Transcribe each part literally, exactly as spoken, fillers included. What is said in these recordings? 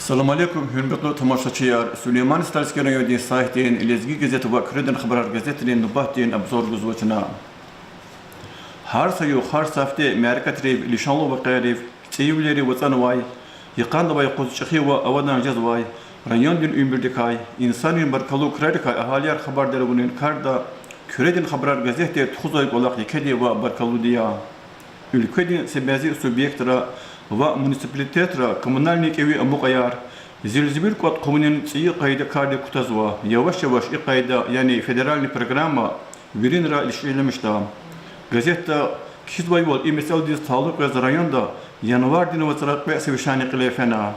Салам алейкум, гьуьрметлу тамашачияр! Сулейман-Стальский райондин сайтдин Лезги газет ва Куьредин хабарар газетрин нубатдин обзор гузва чна. Гьар са югъ, гьар са гьафте мярекатрив, лишанлу вакъиайрив, цӀийивилерив ацӀанвай, йикъандавай юкъуз чӀехи ва авадан жезвай райондин уьмуьрдикай, инсанрин баркаллу крарикай агьалияр хабардар авунин карда Куьредин хабарар газетди тухузвай кӀвалах екеди ва баркаллуди я. Уьлкведин са бязи субъектра ва муниципалитетра коммунальный кӀеви амукьаяр, зилзивир кӀватӀ хъувунин цӀийи къайда кардик кутазва. Яваш-яваш и къайда, яни федеральный программа, виринра ишлемишда. Газетда кхьизвайвал, и месэладиз талукь яз районда январдин вацра кьве совещание кьиле фена.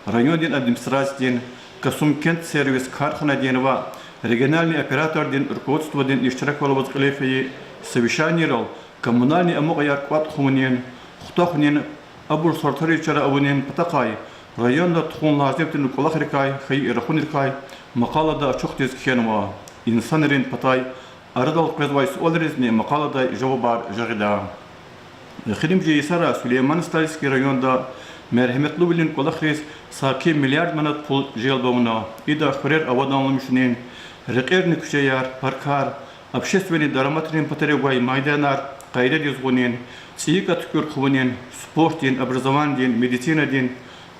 Райондин администрациядин, Касумкентсервис карханадин ва региональный оператордин руководстводин иштираквал аваз кьиле фейи совещанийрал коммунальный амукьаяр кӀватӀ хъувунин, хутахунин, абур сортариз чара авунин патахъай районда тухун лазим тир кӀвалахрикай хьайи рахунрикай макъалада ачухдиз кхьенва. Инсанрин патай арадал къвезвай суалризни макъаладай жавабар жагъида. Эхиримжи йисара Сулейман-Стальский районда мергьяметлувилин кӀвалахриз саки миллиард манат пул желб авуна. Ида хуьрер аваданламишунин, рекьерни куьчеяр, паркар, общественный дараматрин патарив гвай майданар къайдадиз гъунин, цӀийи кӀватӀ туькӀуьр хъувунин, спортдин, образованидин, медицинадин,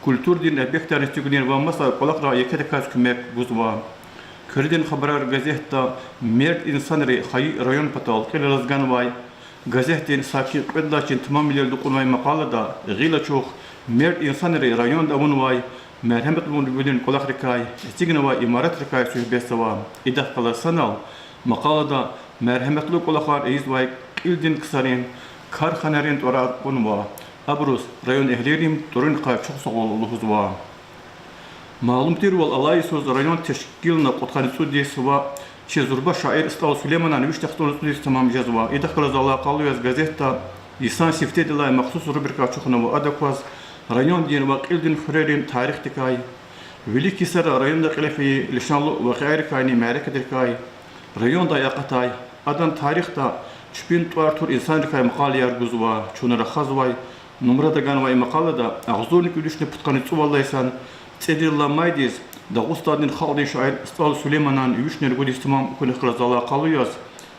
культурадин объектар эцигунин ва маса кӀвалахра екедаказ куьмек гузва. Куьредин хабарар газетда мерд инсанри хайи район патал кьилелаз ганвай газетдин саки кьвед лагьай чин тамамвилелди кьунвай макъалада гъил ачух мерд инсанри районда авунвай мергьяметлувилин кӀвалахрикай, эцигнавай имаратрикай суьгьбетзава. Идахъ галаз санал, макъалада мергьяметлу кӀвалахар ийизвай кьилдин ксарин, карханайрин тӀварар кьунва. Абуруз районэгьлийри тӀварунихъай чухсагъул лугьузва. Малум тирвал, алай йисуз район тешкилна кьудкъанни цӀуд йис ва чи зурба шаир СтӀал Сулейманан виш яхцӀурни цӀуд йис тамам жезва. Идахъ галаз алакъалу яз газетда йисан сифтедилай махсус рубрика ачухнава. Ада кваз райондин ва кьилдин хуьрерин тарихдикай, вилик йисара районда кьиле фейи лишанлу вакъиайрикайни мярекатрикай, райондай акъатай, адан тарихда чпин тӀвар тур инсанрикай макъалаяр гузва. Чун рахазвай нумрада ганвай макъалада агъзурни кӀуьд вишни пудкъанни цӀувад лагьай йисан цӀерид лагьай майдиз Дагъустандин халкьдин шаир СтӀал Сулейманан вишни ругуд йис тамам хьунихъ галаз алакъалу яз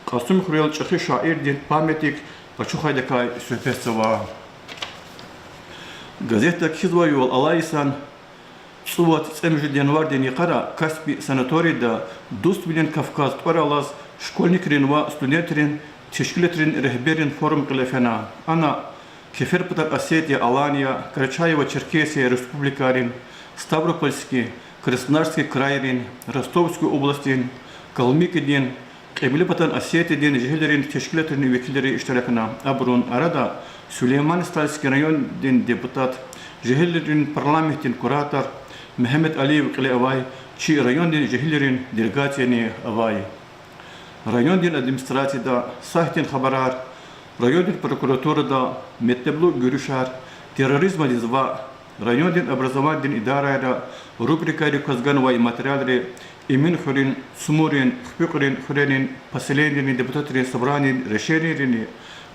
Кьасумхуьрел чӀехи шаирдин памятник ачухайдакай суьгьбетзава. Газетда кхьизвайвал, алай йисан цӀувад цӀемуьжуьд январдин йикъара Каспи санаторийда Дуствилин Кавказ тӀвар алаз школьникрин ва студентрин тешкилатрин регьберрин форум кьиле фена. Ана Кеферпатан Осетия, Алания, Карачаево-Черкесия Республикайрин, Ставропольский, Краснодарский крайрин, Ростовский областдин, Калмыкиядин, Кьиблепатан Осетиядин жегьилрин тешкилатрин векилри иштиракна. Абурун арада Сулейман-Стальский райондин депутат, жегьилрин парламентдин куратор Мегьамед Алиев кьиле авай, чи райондин жегьилрин делегацияни авай. Райондин администрацияда, сайтдин хабарар, райондин прокуратурада метлеблу гуьруьшар, терроризмдиз ваъ, райондин образованидин идарайра рубрикайрик кваз ганвай материалри Эминхуьруьн, Цмурин, Хпуькьрин хуьрерин поселениерин депутатрин собраниедин решенийрини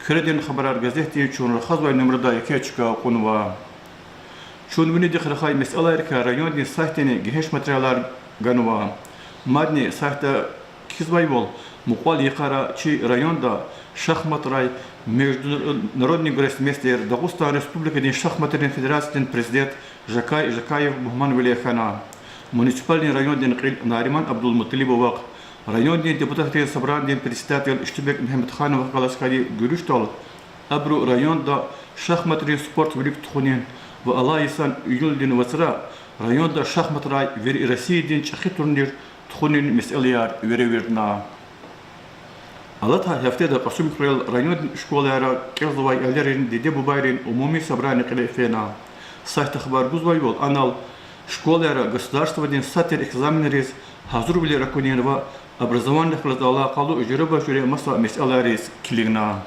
Куьредин хабарар газетди чун рахазвай нумрадай еке чка кьунва. Чун винидихъ рахай месэлайрикай райондин сайтдини гегьенш материалар ганва. Мадни сайтда кхьизвайвал, мукьвал йикъара чи районда шахматрай международный гроссмейстер, Дагъустан Республикадин шахматрин федерациядин президент Жакай Жакаев мугьманвиле хьана. Муниципальный райондин кьил Нариман Абдулмуталибовахъ, райондин депутатрин собранидин председатель Иштирбек Мегьамедхановахъ галаз хьайи гуьруьшдал, абуру районда шахматрин спорт вилик тухунин ва алай йисан июлдин вацра районда шахматрай вири Россиядин чӀехи турнир тухунин месэлаяр веревирдна. Алатай гьафтеда Кьасумхуьрел райондин школайра кӀелзавай аялрин диде-бубайрин умуми собрание кьиле фена. Сайтда хабар гузвайвал, анал школайра государстводин сад тир экзаменриз гьазурвилер акунин ва образованидихъ галаз алакъалу жуьреба-жуьре маса месэлайриз килигна.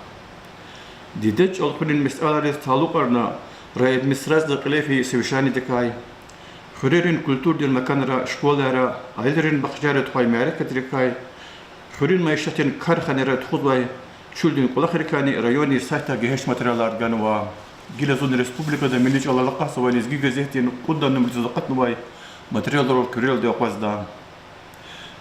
Дидед чӀал хуьнин месэлайриз талукьарна райадминистрацияда кьиле фейи совещанидикай, хуьрерин культурадин маканра, школайра, аялрин бахчайра тухвай мярекатрикай, хуьруьн майишатдин карханайра тухузвай чуьлдин кӀвалахрикайни райондин сайтда гегьенш материалар ганва. Гила зун республикада милли чӀалал акъатзавай Лезги газетдин кьуд лагьай нумрадиз акъатнавай материалрал куьрелди акъвазда.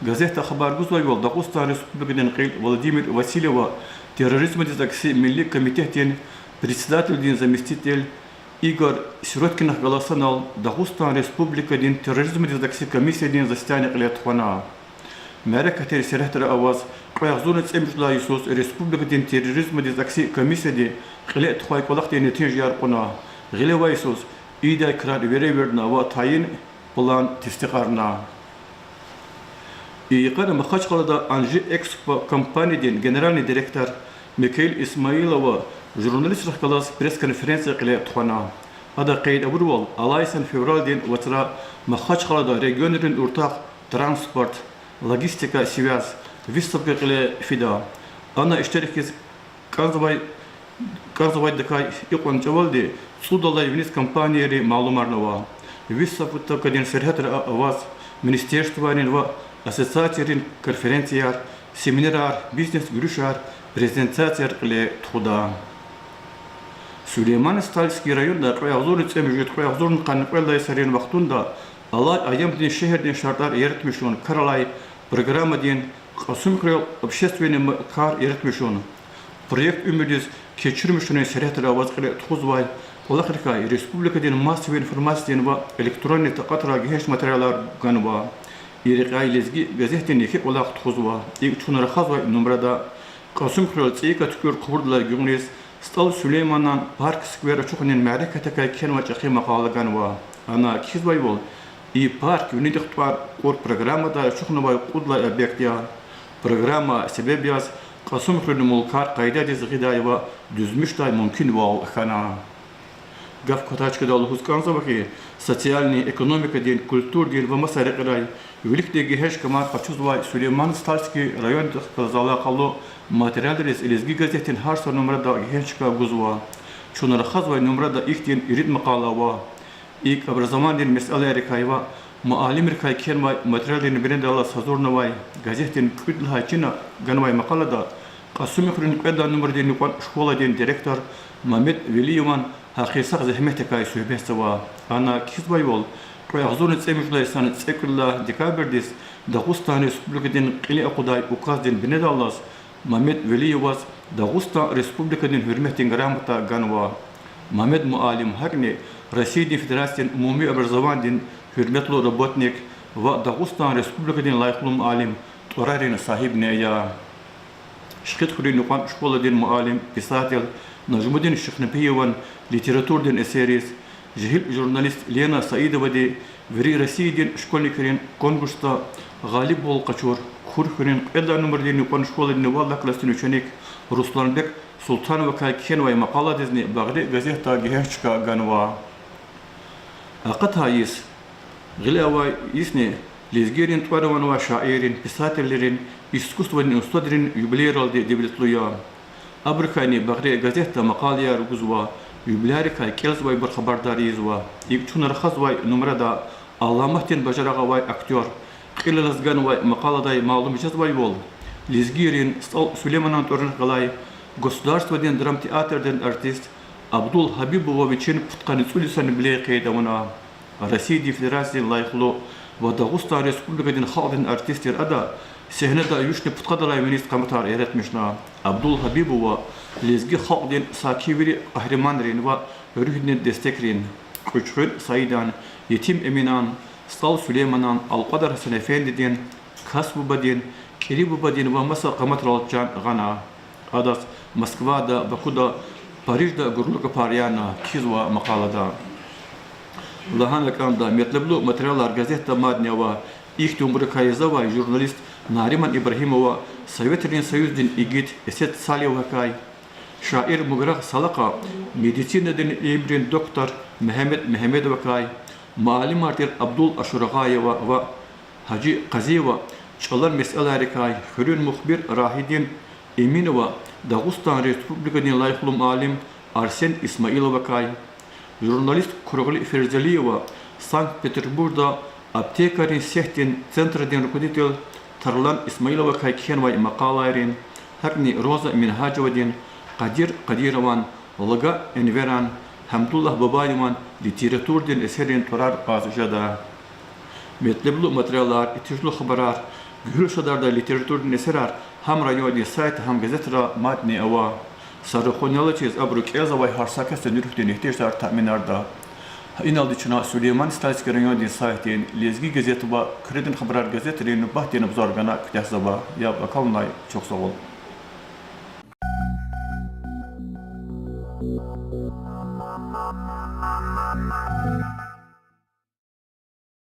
Газетда хабар гузвайвал, Дагъустан Республикадин кьил Владимир Васильева терроризмдиз акси Милли комитетдин председателдин заместитель Игорь Сироткинахъ галаз санал Дагъустан Республикадин терроризмдиз акси комиссиядин заседание кьиле тухвана. Мярекатдин сергьятра аваз кьве агъзурни цӀемуьжуьд лагьай йисуз республикадин терроризмдиз акси комиссияди кьиле тухвай кӀвалахдин нетижаяр кьуна. Гъиле авай йисуз ийидай крар веревирдна ва тайин план тестикьарна. И йикъара Махачкъалада Анжи Экспо компаниядин генеральный директор Микаил Исмаилова журналистрихъ галаз пресс-конференция кьиле тухвана. Ада къейд авурвал, алай йисан февралдин вацра Махачкъалада регионрин уртах транспорт, логистика, связь выставка кьиле фида. Ана иштиракиз кӀанзавай, кӀанзавайдакай икьван чӀавалди цӀудалай виниз компанийри малумарнава. Выставкадин сергьятра аваз министерствойрин ва ассоциацийрин конференцияр, семинарар, бизнес-гуьруьшар, презентацияр кьиле тухуда. Сулейман-Стальский районда кьве агъзурни цӀемуьжуьд, кьве агъзурни къанни кьвед лагьай йисарин вахтунда алай аямдин шегьердин шартӀар яратмишун каралай программадин Кьасумхуьрел общественный м-, кар яратмишун проект уьмуьрдиз кечирмишунрин сергьятра аваз кьиле тухузвай кӀвалахрикай республикадин массовый информациядин ва электронный такьатрай гегьенш материалар ганва. И рекьяй Лезги газетдин еке кӀвалах тухузва. ИкӀ чун рахазвай нумрада Кьасумхуьрел ЦӀийи кат туькӀуьр хъувурдалай гуьгъуьниз СтӀал Сулейманан парк-сквер ачухунин мярекатдикай кхьенвай чӀехи макъала ганва. Ана кхьизвайвал, и парк винидихъ тӀвар кьур программадай ачухнавай кьуд лагьай объект я. Программа себеб яз Кьасумхуьруьн мулкар къайдадиз гъидай ва дуьзмишдай мумкинвал хьана. Гаф кватай чкадал лугьуз кӀанзава хьи, социальный, экономикадин, культурадин ва маса рекьерай виликдай гегьенш камар къачузвай Сулейман-Стальский райондихъ галаз алакъалу материалриз Лезги газетдин гьар са нумрада гегьенш чка гузва. Чун рахазвай нумрада ихьтин ирид макъала ава. ИкӀ, образованидин месэлайрикай ва муаллимрикай кхьенвай материалрин бинедаллаз гьазурнавай газетдин кӀуьд лагьай чина ганвай макъалада Кьасумхуьруьн кьвед лагьай нумрадин юкьван школадин директор Мамед Велиеван гьакъисахъ зегьметдикай суьгьбетзава. Ана кхьизвайвал, кьве агъзурни цӀемуьжуьд лагьай йисан цӀекӀуьд лагьай декабрдиз Дагъустан Республикадин кьиле акъудай указдин бинедаллаз Мамед Велиеваз Дагъустан Республикадин Гьуьрметдин грамота ганва. Мамед муаллим гьакӀни Россиядин Федерациядин умуми образованидин гьуьрметлу работник ва Дагъустан Республикадин лайихлу муаллим тӀварарин сагьибни ая. Шихидхуьруьн юкьван школадин муаллим, писатель Нажмудин Шихнепиеван литературадин эсерриз, жегьил журналист Лена Саидовади вири Россиядин школьникрин конкурсда гъалибвал къачур, Курхуьруьн кьвед лагьай нумрадин юкьван школадин вад лагьай классдин ученик Русланбек Султановакай кхьенвай макъаладизни Багъри газетда гегьенш чка ганва. Акъатай йис, гъиле авай йисни лезгийрин тӀвар-ван авай шаиррин, писателрин, искусстводин устадрин юбилейралди девлетлу я. Абурукайни Багъри газетда макъалаяр гузва, юбиляррикай кӀелзавайбур хабардар ийизва. ИкӀ чун рахазвай нумрада Алламатдин бажарагъ авай актёр кьил алаз ганвай макъаладай малум жезвайвал, лезгийрин СтӀал Сулейманан тӀварунихъ галай государстводин драмтеатрдин артист Абдул Гьабибова вичин пудкъанни цӀуд йисан юбилей къейд авуна. Россиядин Федерациядин лайихлу ва Дагъустан Республикадин халкьдин артист тир ада сегьнеда вишни пудкъадалай виниз къаматар яратмишна. Абдул Гьабибова лезги халкьдин саки вири къагьриманрин ва руьгьдин дестекрин, Кьуьчхуьн Саидан, Етим Эминан, СтӀал Сулейманан, Алкьвадар Гьасан-эфендидин, Кас бубадин, КӀири бубадин ва маса къаматрал чан гъана. Адаз Москвада, Бакуда, Парижда гурлу капар яна, кхьизва макъалада. Лагьана кӀанда, метлеблу материалар газетда мадни ава, ихьтинбурукай язавай журналист Нариман Ибрагьимова, Советрин Союздин игит Эсет Салиевакай, шаир Муграгъ Салакъа, медицинадин илимрин доктор Мегьамед Мегьамедовакай, муаллимар тир Абдул Ашурагъаева ва Гьажи Къазиева, чӀалан месэлайрикай, хуьруьн мухбир Рагьидин Эминова, Дагъустан Республикадин лайихлу муаллим Арсен Исмаиловакай, журналист Курагъли Ферзалиева, Санкт-Петербургда аптекайрин сетьдин центрдин руководитель Тарлан Исмаиловакай кхьенвай макъалайрин, гьакӀни Роза Мингьажевадин, Къадир Къадирован, Лага Энверан, Гьамдуллагь Бабаеван литературадин эсеррин тӀварар кьаз жеда. Метлеблу материалар, итижлу хабарар, гуьгьуьл шадардай литературадин эсерар гьам райондин сайтда, гьам газетра мадни ава. Са рахунал чиз, абуру кӀелзавай гьар са касдин руьгьдин игьтияжар таъминарда. Гьа иналди чна Сулейман-Стальский райондин сайтдин Лезги газет ва Куьредин хабарар газетрин нубатдин обзор гана куьтягьзава. Яб акалунай чухсагъул.